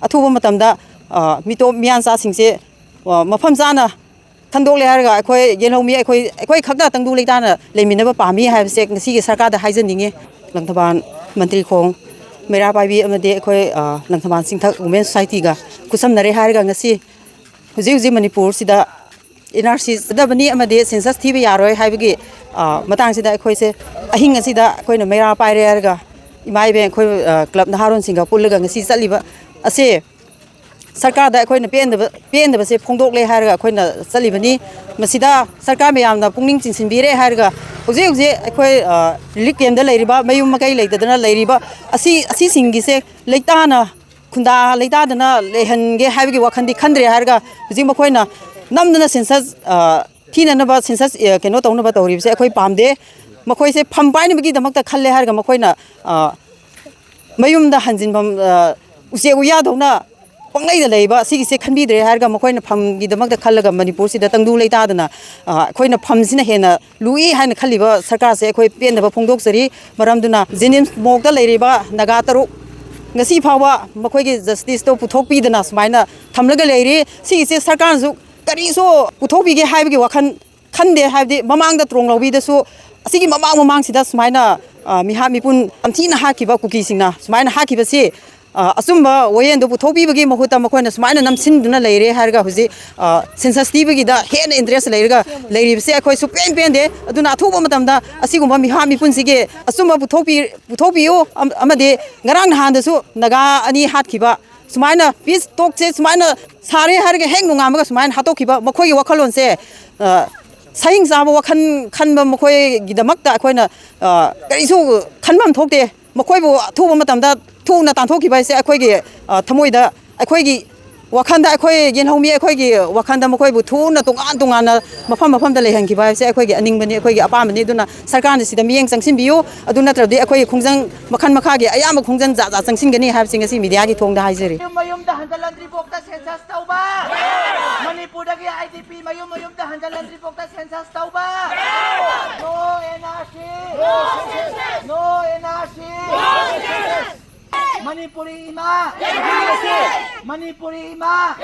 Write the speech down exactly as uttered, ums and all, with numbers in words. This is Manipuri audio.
ꯑꯊꯨꯕ ꯃꯇꯝꯗ, ꯑ, ꯃꯤꯇꯣꯞ ꯃꯤꯌꯥꯟꯆꯥꯁꯤꯡꯁꯦ, ꯑ, ꯃꯐꯝ ꯆꯥꯅ ꯈꯟꯗꯣꯛꯂꯦ ꯍꯥꯏꯔꯒ ꯑꯩꯈꯣꯏ ꯌꯦꯜꯍꯧꯃꯤ, ꯑꯩꯈꯣꯏ, ꯑꯩꯈꯣꯏ ꯈꯛꯇ ꯇꯪꯗꯨ ꯂꯩꯇꯥꯅ ꯂꯩꯃꯤꯟꯅꯕ ꯄꯥꯝꯃꯤ ꯍꯥꯏꯕꯁꯦ ꯉꯁꯤꯒꯤ ꯁꯔꯀꯥꯔꯗ ꯍꯥꯏꯖꯅꯤꯡꯉꯤ꯫ ꯂꯪꯊꯕꯥꯜ ꯃꯟꯇ꯭ꯔꯤ ꯈꯣꯡ ꯃꯩꯔꯥ ꯄꯥꯏꯕꯤ ꯑꯃꯗꯤ ꯑꯩꯈꯣꯏ, ꯑ, ꯂꯪꯊꯕꯥꯜ ꯆꯤꯡꯊꯛ ꯋꯨꯃꯦꯟ ꯁꯣꯁꯥꯏꯇꯤꯒ ꯈꯨꯠꯁꯝꯅꯔꯦ ꯍꯥꯏꯔꯒ ꯉꯁꯤ ꯍꯧꯖꯤꯛ ꯍꯧꯖꯤꯛ ꯃꯅꯤꯄꯨꯔꯁꯤꯗ ꯑꯦꯟ ꯑꯥꯔ ꯁꯤ ꯆꯠꯅꯕꯅꯤ ꯑꯃꯗꯤ ꯁꯦꯟꯁꯁ ꯊꯤꯕ ꯌꯥꯔꯣꯏ ꯍꯥꯏꯕꯒꯤ, ꯑ, ꯃꯇꯥꯡꯁꯤꯗ ꯑꯩꯈꯣꯏꯁꯦ ꯑꯍꯤꯡ ꯑꯁꯤꯗ ꯑꯩꯈꯣꯏꯅ ꯃꯩꯔꯥ ꯄꯥꯏꯔꯦ ꯍꯥꯏꯔꯒ ꯏꯃꯥ ꯏꯕꯦꯟ ꯑꯩꯈꯣꯏ, ꯑ, ꯀ꯭ꯂꯕ ꯅꯍꯥꯔꯣꯟꯁꯤꯡꯒ ꯄꯨꯜꯂꯒ ꯉꯁꯤ ꯆꯠꯂꯤꯕ ꯑꯁꯦ ꯁꯔꯀꯥꯔꯗ ꯑꯩꯈꯣꯏꯅ ꯄꯦꯟꯗꯕ, ꯄꯦꯟꯗꯕꯁꯦ ꯐꯣꯡꯗꯣꯛꯂꯦ ꯍꯥꯏꯔꯒ ꯑꯩꯈꯣꯏꯅ ꯆꯠꯂꯤꯕꯅꯤ꯫ ꯃꯁꯤꯗ ꯁꯔꯀꯥꯔ ꯃꯌꯥꯝꯅ ꯄꯨꯛꯅꯤꯡ ꯆꯤꯡꯁꯤꯟꯕꯤꯔꯦ ꯍꯥꯏꯔꯒ ꯍꯧꯖꯤꯛ ꯍꯧꯖꯤꯛ ꯑꯩꯈꯣꯏ, ꯑ, ꯔꯤꯂꯤꯐ ꯀꯦꯝꯗ ꯂꯩꯔꯤꯕ, ꯃꯌꯨꯝ ꯃꯀꯩ ꯂꯩꯇꯗꯅ ꯂꯩꯔꯤꯕ ꯑꯁꯤ, ꯑꯁꯤꯁꯤꯡꯒꯤꯁꯦ ꯂꯩꯇꯥꯅ ꯈꯨꯟꯗꯥ ꯂꯩꯇꯥꯗꯅ ꯂꯩꯍꯟꯒꯦ ꯍꯥꯏꯕꯒꯤ ꯋꯥꯈꯜꯗꯤ ꯈꯟꯗ꯭ꯔꯦ ꯍꯥꯏꯔꯒ ꯍꯧꯖꯤꯛ ꯃꯈꯣꯏꯅ ꯅꯝꯗꯅ ꯁꯦꯟꯁꯁ, ꯑ, ꯊꯤꯅꯅꯕ, ꯁꯦꯟꯁꯁ, ꯑ, ꯀꯩꯅꯣ ꯇꯧꯅꯕ ꯇꯧꯔꯤꯕꯁꯦ ꯑꯩꯈꯣꯏ ꯄꯥꯝꯗꯦ꯫ ꯃꯈꯣꯏꯁꯦ ꯐꯝ ꯄꯥꯏꯅꯕꯒꯤꯗꯃꯛꯇ ꯈꯜꯂꯦ ꯍꯥꯏꯔꯒ ꯃꯈꯣꯏꯅ, ꯑ, ꯃꯌꯨꯝꯗ ꯍꯟꯖꯤꯟꯐꯝ, ꯑ, ꯎꯆꯦꯛ ꯎꯌꯥꯗꯧꯅ ꯄꯪꯂꯩꯗ ꯂꯩꯕ ꯁꯤꯒꯤꯁꯦ ꯈꯟꯕꯤꯗ꯭ꯔꯦ ꯍꯥꯏꯔꯒ ꯃꯈꯣꯏꯅ ꯐꯝꯒꯤꯗꯃꯛꯇ ꯈꯜꯂꯒ ꯃꯅꯤꯄꯨꯔꯁꯤꯗ ꯇꯪꯗꯨ ꯂꯩꯇꯥꯗꯅ, ꯑ, ꯑꯩꯈꯣꯏꯅ ꯐꯝꯁꯤꯅ ꯍꯦꯟꯅ ꯂꯨꯏ ꯍꯥꯏꯅ ꯈꯜꯂꯤꯕ ꯁꯔꯀꯥꯔꯁꯦ ꯑꯩꯈꯣꯏ ꯄꯦꯟꯗꯕ ꯐꯣꯡꯗꯣꯛꯆꯔꯤ꯫ ꯃꯔꯝꯗꯨꯅ ꯖꯦꯅꯤꯝꯁ ꯃꯣꯔꯒꯇ ꯂꯩꯔꯤꯕ ꯅꯥꯒꯥ ꯇꯔꯨꯛ ꯉꯁꯤ ꯐꯥꯎꯕ ꯃꯈꯣꯏꯒꯤ ꯖꯁꯇꯤꯁꯇꯣ ꯄꯨꯊꯣꯛꯄꯤꯗꯅ ꯁꯨꯃꯥꯏꯅ ꯊꯝꯂꯒ ꯂꯩꯔꯤ꯫ ꯁꯤꯒꯤꯁꯦ ꯁꯔꯀꯥꯔꯅꯁꯨ ꯀꯔꯤꯁꯨ ꯄꯨꯊꯣꯛꯄꯤꯒꯦ ꯍꯥꯏꯕꯒꯤ ꯋꯥꯈꯜ ꯈꯟꯗꯦ꯫ ꯍꯥꯏꯕꯗꯤ ꯃꯃꯥꯡꯗ ꯇ꯭ꯔꯣꯡ ꯂꯧꯕꯤꯗꯁꯨ ꯑꯁꯤꯒꯤ ꯃꯃꯥꯡ ꯃꯃꯥꯡꯁꯤꯗ ꯁꯨꯃꯥꯏꯅ, ꯑ, ꯃꯤꯍꯥꯠ ꯃꯤꯄꯨꯟ ꯌꯥꯝ ꯊꯤꯅ ꯍꯥꯠꯈꯤꯕ ꯀꯨꯀꯤꯁꯤꯡꯅ ꯁꯨꯃꯥꯏꯅ ꯍꯥꯠꯈꯤꯕꯁꯤ, ꯑ, ꯑꯆꯨꯝꯕ ꯋꯥꯌꯦꯜꯗꯨ ꯄꯨꯊꯣꯛꯄꯤꯕꯒꯤ ꯃꯍꯨꯠꯇ ꯃꯈꯣꯏꯅ ꯁꯨꯃꯥꯏꯅ ꯅꯝꯁꯤꯟꯗꯨꯅ ꯂꯩꯔꯦ ꯍꯥꯏꯔꯒ ꯍꯧꯖꯤꯛ, ꯑ, ꯁꯦꯟꯁꯁ ꯊꯤꯕꯒꯤꯗ ꯍꯦꯟꯅ ꯏꯟꯇꯔꯦꯁ ꯂꯩꯔꯒ ꯂꯩꯔꯤꯕꯁꯦ ꯑꯩꯈꯣꯏ ꯁꯨꯛꯄꯦꯟ ꯄꯦꯟꯗꯦ꯫ ꯑꯗꯨꯅ ꯑꯊꯨꯕ ꯃꯇꯝꯗ ꯑꯁꯤꯒꯨꯝꯕ ꯃꯤꯍꯥꯠ ꯃꯤꯄꯨꯟꯁꯤꯒꯤ ꯑꯆꯨꯝꯕ ꯄꯨꯊꯣꯛꯄꯤ-, ꯄꯨꯊꯣꯛꯄꯤꯌꯨ꯫ ꯑꯃꯗꯤ ꯉꯔꯥꯡ ꯅꯍꯥꯟꯗꯁꯨ ꯅꯥꯒꯥ ꯑꯅꯤ ꯍꯥꯠꯈꯤꯕ, ꯁꯨꯃꯥꯏꯅ ꯄꯤꯁ ꯇꯣꯛꯁꯦ ꯁꯨꯃꯥꯏꯅ ꯁꯥꯔꯦ ꯍꯥꯏꯔꯒ ꯍꯦꯛ ꯅꯣꯡꯉꯥꯟꯕꯒ ꯁꯨꯃꯥꯏꯅ ꯍꯥꯠꯇꯣꯛꯈꯤꯕ ꯃꯈꯣꯏꯒꯤ ꯋꯥꯈꯜꯂꯣꯟꯁꯦ, ꯑ, ꯁꯍꯤꯡ ꯆꯥꯕ ꯋꯥꯈꯜ ꯈꯟꯕ ꯃꯈꯣꯏꯒꯤꯗꯃꯛꯇ ꯑꯩꯈꯣꯏꯅ, ꯑ, ꯀꯔꯤꯁꯨ ꯈꯟꯐꯝ ꯊꯣꯛꯇꯦ꯫ ꯃꯈꯣꯏꯕꯨ ꯑꯊꯨꯕ ꯃꯇꯝꯗ ꯊꯨꯅ ꯇꯥꯟꯊꯣꯛꯈꯤꯕ ꯍꯥꯏꯁꯦ ꯑꯩꯈꯣꯏꯒꯤ, ꯑ, ꯊꯃꯣꯏꯗ, ꯑꯩꯈꯣꯏꯒꯤ ꯋꯥꯈꯜꯗ, ꯑꯩꯈꯣꯏ ꯌꯦꯜꯍꯧꯃꯤ ꯑꯩꯈꯣꯏꯒꯤ ꯋꯥꯈꯜꯗ ꯃꯈꯣꯏꯕꯨ ꯊꯨꯅ ꯇꯣꯉꯥꯟ ꯇꯣꯉꯥꯟꯅ ꯃꯐꯝ ꯃꯐꯝꯗ ꯂꯩꯍꯟꯈꯤꯕ ꯍꯥꯏꯕꯁꯦ ꯑꯩꯈꯣꯏꯒꯤ ꯑꯅꯤꯡꯕꯅꯤ, ꯑꯩꯈꯣꯏꯒꯤ ꯑꯄꯥꯝꯕꯅꯤ꯫ ꯑꯗꯨꯅ ꯁꯔꯀꯥꯔꯅ ꯁꯤꯗ ꯃꯤꯠꯌꯦꯡ ꯆꯪꯁꯤꯟꯕꯤꯌꯨ꯫ ꯑꯗꯨ ꯅꯠꯇ꯭ꯔꯕꯗꯤ ꯑꯩꯈꯣꯏꯒꯤ ꯈꯣꯡꯖꯪ ꯃꯈꯜ ꯃꯈꯥꯒꯤ ꯑꯌꯥꯝꯕ ꯈꯣꯡꯖꯪ ꯖꯥꯠ ꯖꯥꯠ ꯆꯪꯁꯤꯟꯒꯅꯤ ꯍꯥꯏꯕꯁꯤ ꯉꯁꯤ ꯃꯤꯗꯤꯌꯥꯒꯤ ꯊꯣꯡꯗ ꯍꯥꯏꯖꯔꯤ꯫ ꯃꯌꯨꯝ ꯃꯌꯨꯝꯗ ꯍꯟꯖꯤꯜꯍꯟꯗ꯭ꯔꯤꯐꯥꯎꯗ ꯁꯦꯟꯁꯁ ꯇꯧꯕ, ꯃꯅꯤꯄꯨꯔꯗꯒꯤ ꯑꯥꯏ ꯗꯤ ꯄꯤ ꯃꯌꯨꯝ ꯃꯌꯨꯝꯗ ꯍꯟꯖꯤꯜꯍꯟꯗ꯭ꯔꯤꯐꯥꯎꯗ ꯁꯦꯟꯁꯁ ꯇꯧꯕ꯫ No N R C! No N R C! Manipuri ꯏꯃꯥ! ꯃꯅꯤꯄꯨꯔꯤ ꯏꯃꯥ!